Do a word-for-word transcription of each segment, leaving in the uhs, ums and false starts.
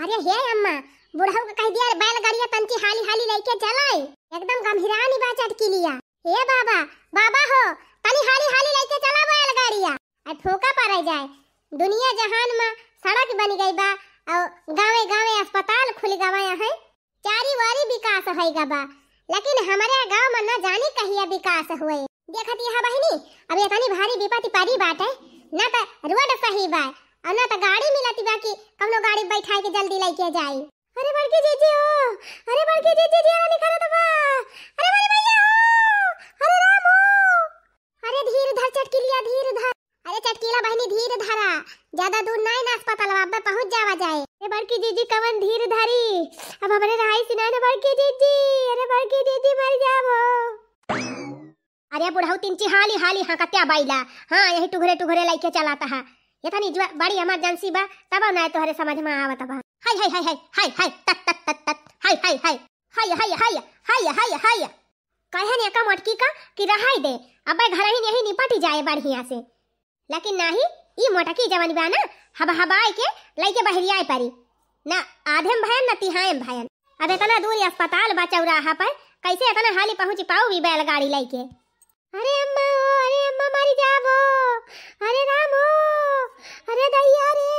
अरे हे अम्मा, बुढ़ऊ का कह दिया, "बैलगाड़िया तंची हाली हाली लइके चलाई।" एकदम गंभीरानी बा चटकिलिया। "हे बाबा, बाबा हो, तनी हाली हाली लइके चला बैलगाड़िया।" अब फूका पड़े जाए, दुनिया जहान में सड़क बन गई बा, और गाँवे गाँवे अस्पताल खुल गवा है, चारी वारी विकास होई गवा, लेकिन हमारे गाँव में न जानी कहिया विकास हुए। देखत यह बहिनी, अब इतनी भारी विपत्ति पड़ी बाटे, न त रोड सही बा, और न त गाड़ी मिलती बा कि कौनो गाड़ी बैठाए के जल्दी लइके जाई। अरे बड़की जीजी हो, अरे बड़की जीजी, जिया रानी करत बा, अरे बड़े भैया हो, अरे राम हो, अरे धीर धर चटकिलिया, धीर धर। अरे चटकीला बहिनी, धीर धरा, ज्यादा दूर नाई ना अस्पताल, अब्बे पहुँच जावा जाए। अरे बड़की जीजी, कवन धीर धरी, अब हमरे रहाई से नाई ना बड़की जीजी, अरे बड़की जीजी, मर जाबो। अरे बुढ़ऊ तिनची हाली हाली हाँ कत्या बाइला, हाँ यही टुघरे टुघरे लइके चलाता है। ये तनी जो बड़ी इमरजेंसी बा, तब ना तोहरे समझ में आवत बा। हाय हाय हाय हाय हाय हाय, तत तत तत तत, हाय हाय हाय हाय हाय हाय हाय हाय हाय। कहे ने का मोटकी का कि रहाई दे, अबे घर ही यही निपट जाए बढ़िया से। लेकिन नाही, ई मोटकी जवन बा ना, हबहबाए के लइके बहरियाए परी। ना आधे में भयन, ना तिहाए में भयन। अब इतना दूर अस्पताल बा चौराहा पर, कैसे इतना हाली पहुँच पाऊ भी बैलगाड़ी लइके? अरे अम्मा हो, अरे अम्मा, मरी जाबो, अरे राम हो, अरे दैया रे।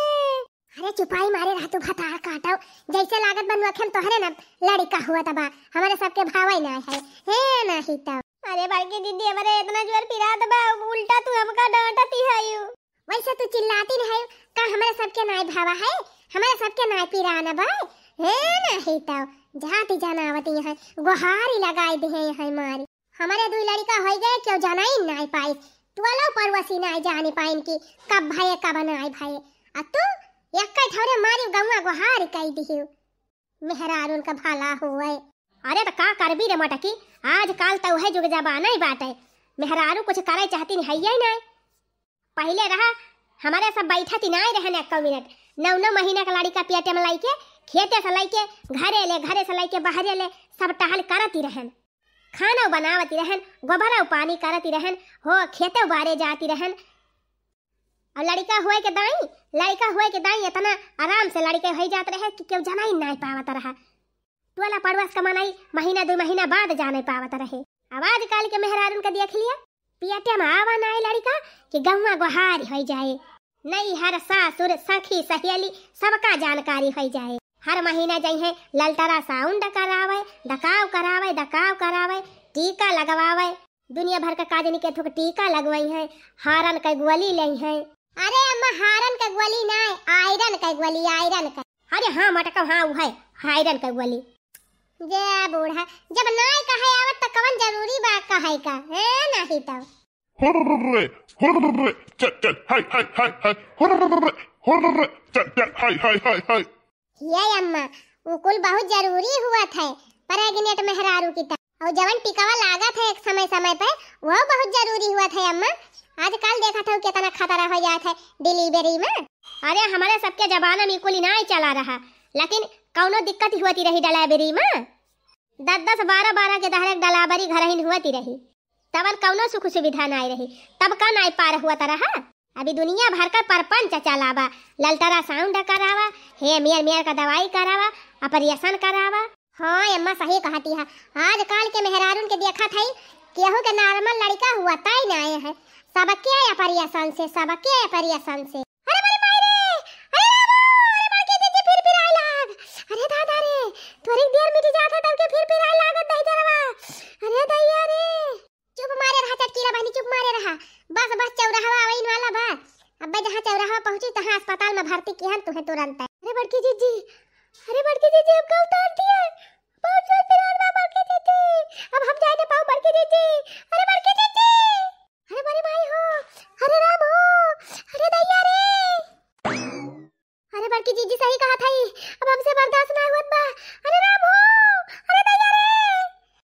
अरे चुपाई मारे रह तू भतार काटो, जैसे लागत बा नोखे में तोहरे ना लड़िका हुआ तबा, हमारे सबके भावई ना है, हे नाही तब। अरे बड़की दीदी, हमरे इतना जोर पिरात बा, उल्टा तू हमका डांटती है यू। वैसे तू चिल्लाती नहीं है, का हमारे सबके नाई भावा है, हमारे सबके नाई पिराना बा, हे नाही तब। जाती जनावती है, गोहारी लगाई दे है मारी। हमारे दुई लड़िका होई गए, केहू जनाई नाई पाई, टोला पड़ोसी नाई जानी पाइन कि कब भये, कब नाई भये। आ तू एक्कै ठौरे मारी गौवा गोहारी कई दिहियो। मेहरारून का भला होए। अरे त का करबी रे मोटकी, आजकल त उहे जुग जमाना ही बाटे। मेहरारू कुछ करे चाहती नहीं है ही नाई। पहिले रहा, हमारे सब बैठत ही नाई रहन एको मिनट। नौ नौ महीना का लड़िका पेटे में लइके, खेते से लइके घरे ले, घरे से लइके बहरे ले, सब टहल करत ही रहन। खाना बनावत ही रहन, गोबरा पानी करत ही रहन, हो खेते बारे जात ही रहन। और लड़िका हुए के दाई, लड़िका हुए के दाई इतना आराम से लड़िका होई जात रहे कि केहू जनाई नाई पावत रहा। टोला पड़ोस का मनई महीना दो महीना बाद जाने पावत रहे। अब आजकल के मेहरारून का देख लिया, पेटे में आवा नाई लड़िका कि गौवा गोहारी होई जाए। नैहर, सासुर, सखी, सहेली, सबका जानकारी होई जाए। हर महीना जइहे ललटरा साउंड करावे, दकाव करावे, दकाव करावे, टीका लगवावे। दुनिया भर का काजनी के थुक टीका लगवइहे, हारन के गोली लइहे। अरे अम्मा, हारन के गोली नाई, आयरन के गोली, आयरन के। अरे हाँ मटका, हाँ उहे, आयरन के गोली। जे बूढ़ा, जब नाई कहे आवत त कवन जरूरी बा कहे का, हैं? नाही तब। हुर्रे, हुर्रे, चल, चल, हाय, हाय, हाय, हाय, हुर्रे, हुर्रे, चल, चल, हाय, हाय, हाय, हाय। ये अम्मा, उ कुल बहुत जरूरी हुआ था प्रेग्नेंट मेहरारू की तरह। और जवन टिकावा लागत है एक समय समय पे, वो बहुत जरूरी हुआ था अम्मा। आजकल देखत हो कितना खतरा हो जात है डिलीवरी में। अरे हमारे सबके जमाना में कुल नाई चला रहा, लेकिन कौनो दिक्कत होती रही डिलीवरी में। दस दस बारह बारह के दहरे डिलीवरी घरहिन होती रही, तबन कौनो सुख सुविधा नाई रही, तब का नाई पार हुआ तरह। अभी दुनिया भर का परपंच चलावा, अल्ट्रासाउंड करावा, हे मेर मेर का दवाई करावा, ऑपरेशन करावा। हाँ अम्मा, सही कहती है। आजकल के मेहरारून के देखत है, केहू के नॉर्मल लड़का हुआ तय नाई है, सबके ऑपरेशन से, सबके ऑपरेशन से। अरे बड़ी माई रे, अरे बाबू, अरे बड़की जीजी फिर फिर आए लाग। अरे दादा रे, थोड़ी देर मिट जात है तब के फिर फिर आए लागत दहिजरवा। अरे दैया रे। चुप मारे रहा चटकीला बहनी, चुप मारे रहा। बस बस चौराहवा आवे वाला बा। अबे जहाँ चौराहवा पहुँची तहाँ अस्पताल में भर्ती किहन तुहे तुरंत। अरे बड़की जीजी, अरे बड़की जीजी, हमका उतार दिया। बहुत जोर पिरात बा बड़की जीजी, अब हम जाए ना पाऊ बड़की जीजी। अरे बड़की जीजी, अरे बड़ी माई हो, अरे राम हो, अरे दैया रे। अरे बड़की जीजी सही कहत हई, अब हमसे बर्दाश्त ना होत बा। अरे राम हो, अरे दैया रे।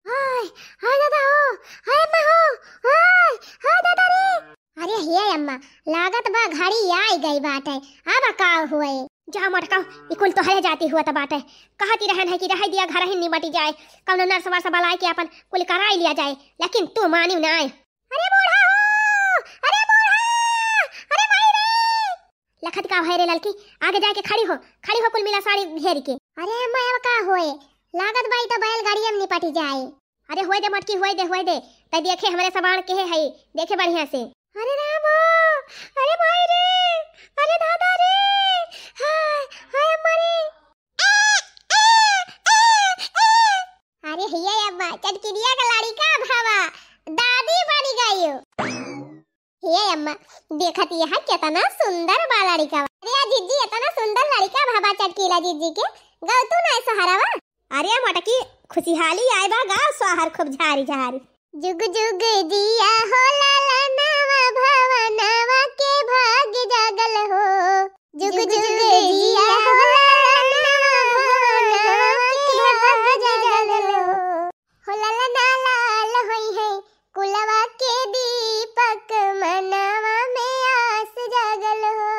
हाय, हाय दादा हो, हाय अम्मा हो, हाय, हाय दादा रे। अरे हे अम्मा, लागत बा घड़ी आई गई बाटे, अब का हुए? जा मटका, ई कुल तोहरे जाती हुआ त बाटे। कहती रहन है कि रह दिया घर ही निबटी जाए, कौनो नर्स वर्स बुलाए के अपन कुल कराई लिया जाए, लेकिन तू मानी ना। अरे बूढ़ा हो, अरे बूढ़ा, अरे माई रे। लखत का होए रे ललकी, आगे जाके खड़ी हो, खड़ी हो कुल मिला साड़ी घेर के। अरे अम्मा, अब का होए, लागत बा ई तो बैलगाड़िया में निपटि जाए। अरे होए दे मटकी, होए दे, होए दे, तै देखे हमरे सबाण केहे हई, देखे बढ़िया से। अरे राम हो, अरे माई रे, अरे दादा रे, हाय, हाय अम्मा रे। अरे हिया अम्मा, चटकिनिया का लड़िका भवा, दादी बनि गयो। हे अम्मा, देखत यह केतना सुंदर बा लड़िका। अरे जिज्जी, एतना सुंदर लड़िका भवा चटकीला जिज्जी के, गवतू नाय सोहरवा। अरे मटकी, खुशिहाली आए बा, गाव सोहर खूब झारी झारी। जुग जुग जिया हो ललनवा, भवनवा के भाग जागल हो। जुग जुग जिया हो ललनवा, भवनवा के भाग जागल हो। हो ललना लाल होई है कुलवा के दीपक, मनवा में आस जागल हो।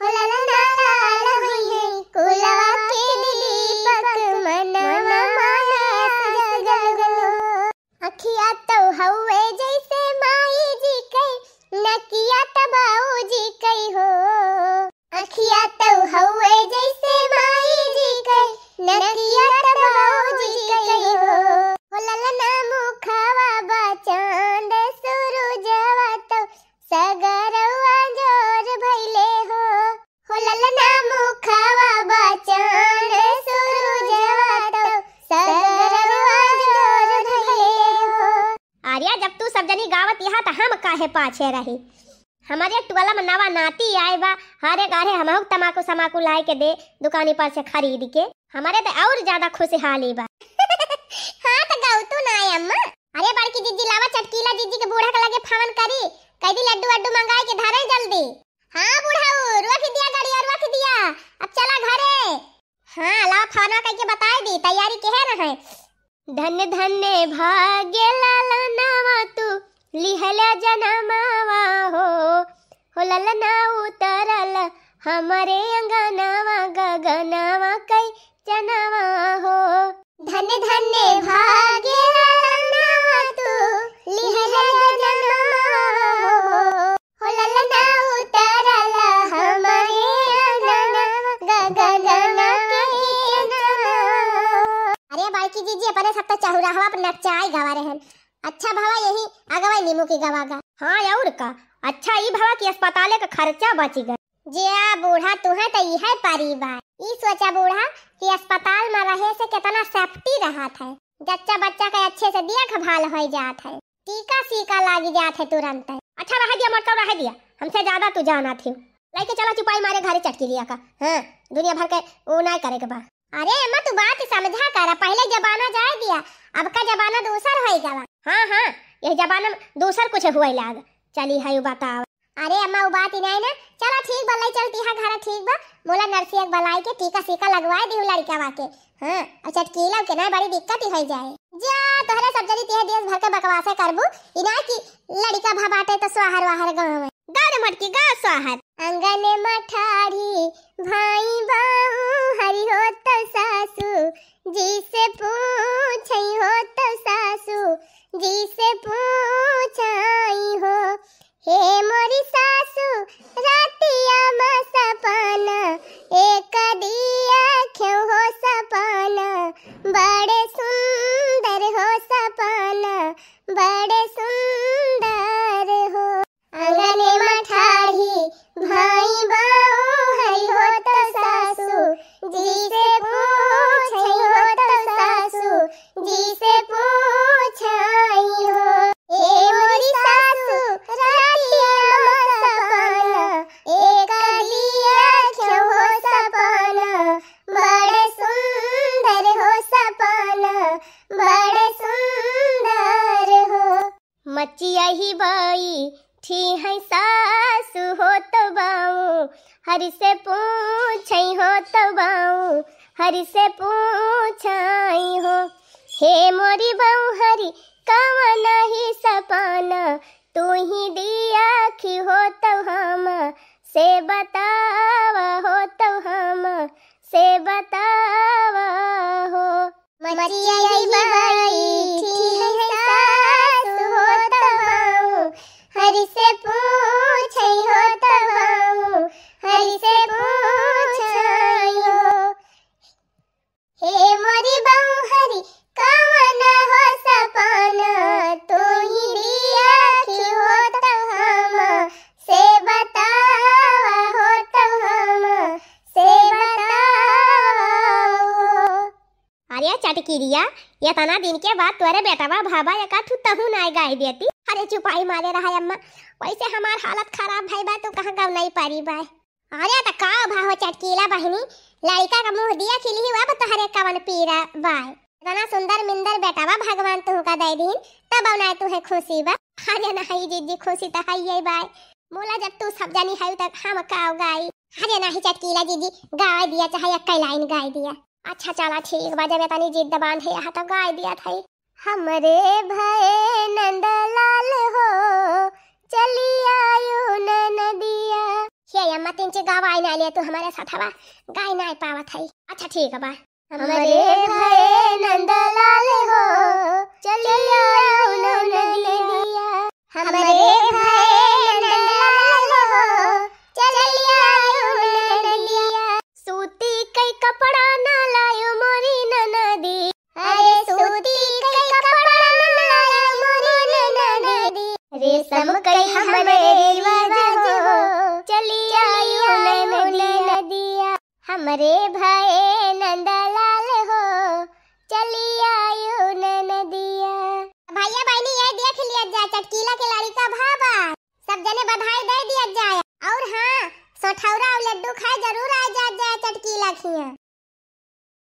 हो ललना लाल होई है कुलवा के दीपक, मनवा में आस जागल हो। अखिया तो हउए जैसे माई जी के, नकिया त बाऊ जी के हो। अखिया तो हउए जैसे माई जी के, नकिया त बाऊ जी के हो। हो ललना मुखवा बा चांद सुरुजवा तो, सगरवा जोर भइले हो। हो ललना मुखवा बा चांद सुरुजवा तो, सगरवा जोर भइले हो। आर्या, जब तू सब जनी गावत यहा त हम काहे पाछे रही? हमरे टोला में नवा नाती आए बा, हरे गारे हमहू तमाकू समाकू लाए के दे दुकानी पर से खरीद के, हमरे त और ज्यादा खुशहाली बा। हाँ त गौतू ना आए अम्मा। अरे बड़की जिज्जी लावा चटकीला जिज्जी के बूढ़ा के लगे फोन करी, कह दी लड्डू वड्डू मंगाए के धरे जल्दी। हाँ बुढ़ऊ, रोक दिया गाड़ी और रोक दिया, अब चला घरे। हाँ लावा फोन कह के बताए दी, तैयारी के है ना है। धन्य धन्य भाग्य ललनवा तू लिहला जनमवा हो, हो ललना उतरल हमरे अंगनवा गगनवा कई जनवा हो। धन्य धन्य भाग्य ललनवा तू लिहला जनमवा हो, हो ललना उतरल हमरे अंगनवा गगनवा कई जनवा। अरे बड़की जिज्जी अपने सब तो चहुराहवा पर नचाई गवा रहन। अच्छा भवा यही अगवा नीमू की गवा गा। हाँ और का, अच्छा ई भवा कि अस्पताले का खर्चा बची गए। जे आ बूढ़ा तुहे त इहे परी बा। ई सोचा बूढ़ा कि अस्पताल में रहे से केतना safety रहत है, जच्चा बच्चा के अच्छे से देखभाल होइ जात है, टीका सीका लागि जात है तुरंत। अच्छा रह दिया मोटका, रह दिया, हमसे ज्यादा तू जानत है। लइके चला चुपाई मारे घरे चटकीलिया का। हाँ, दुनिया भर के ऊ नाय करे के बा। अरे अम्मा तू बात समझा कर, पहले जमाना जाए दिया, अब का जमाना दूसर होइ गवा। हाँ हाँ, यह जमाना में दूसर कुछ हुए लाग। चली है बताओ। अरे अम्मा उ बात ही नहीं ना। चला ठीक बा, लई चलती है घर, ठीक बा। मोला नर्सिया के बुलाई के टीका सीका लगवाए दिहु लड़िकवा के। हाँ, और चटकीला के ना बड़ी दिक्कत ही होइ जाए। जा तोहरे सब जनी तिहे देश भर के बकवासे करबू, ई ना कि लड़िका भा बाटे तो स्वाहर वाहर गाँव में। गा रे मटकी गा स्वाहर। आंगन मठारी भाई बाऊ हरि हो तो सासू जी से पूछई हो तो सासू जी से पूछई हो। हे मोरी सासू, रातिया मा सपना, एक दिया क्यों हो सपना, बड़े सुंदर हो सपना, बड़े सुंदर हो। आंगन मा ठाढ़ी भाई बाऊ हई हो तो सासू, जी से पूछई हो तो सासू, जी से पूछई हो। ए मोरी सासू, रातिया मा सपना, एक दिया क्यों हो सपना, बड़े सुंदर हो सपना, बड़े सुंदर हो। मचिया ही बाई ठी है सासु हो तो बाऊ, हरि से पूछई हो तो बाऊ, हरि से पूछई हो। हे मोरी बाऊ हरि, कवन ही सपना तू ही दिया खी हो तो हम से बतावा हो तो हम से बतावा हो। मचिया ही बाई ठी है सासु हो तो बाऊ, हरि से पूछई हो तो बाऊ, पिरिया, एतना दिन के बाद तोरे बेटवा भावा एका ठू तहू नाय गाय देती। अरे चुपाई मारे रहा अम्मा, वैसे हमार हालत खराब भई बा, तू कहाँ गवनई पारी बा। अरे त का भा हो चटकीला बहिनी, लड़िका का मुँह दिया खिली हुआ, अब तोहरे कवन पीरा बा। एतना सुंदर मिंदर बेटवा भगवान तुहका दे दीन, तब ना तुहे खुशी बा। अरे नहीं जीजी, खुशी त हइये बा। मोला जब तू सब जानी हऊ त हम का गाई। अरे नहीं चटकीला जीजी, गाय दिया चाहे एक लाइन गाय दिया। अच्छा चला ठीक बा, जब एतनी जिद बांधे हा त गाय दिया थई। हमरे भए नंदलाल हो, चली आयु ननदिया। हे अम्मा, तिनची गवाई ना ले तू हमरे साथवा, गाय ना पावत हई। अच्छा ठीक बा। हमरे भए नंदलाल हो, चली आयु ननदिया। हमरे भए नंदलाल हो, चली आयु ननदिया। सूती कई कपड़ा ना लायु मोरी ननदी। अरे सूती कई कपड़ा ना लायु मोरी ननदी। रेशम कई हमरे रिवाज हो, चली आयु ननदिया। हमरे भए नंदलाल हो, चली आयु ननदिया। भैया बहिनी, ये देख लिया जा, चटकीला के लड़िका भा बा। सब जने बधाई दे दिया जाए। और हाँ, सोठौरा और लड्डू खाए जरूर आ जा जाए चटकीला खिया।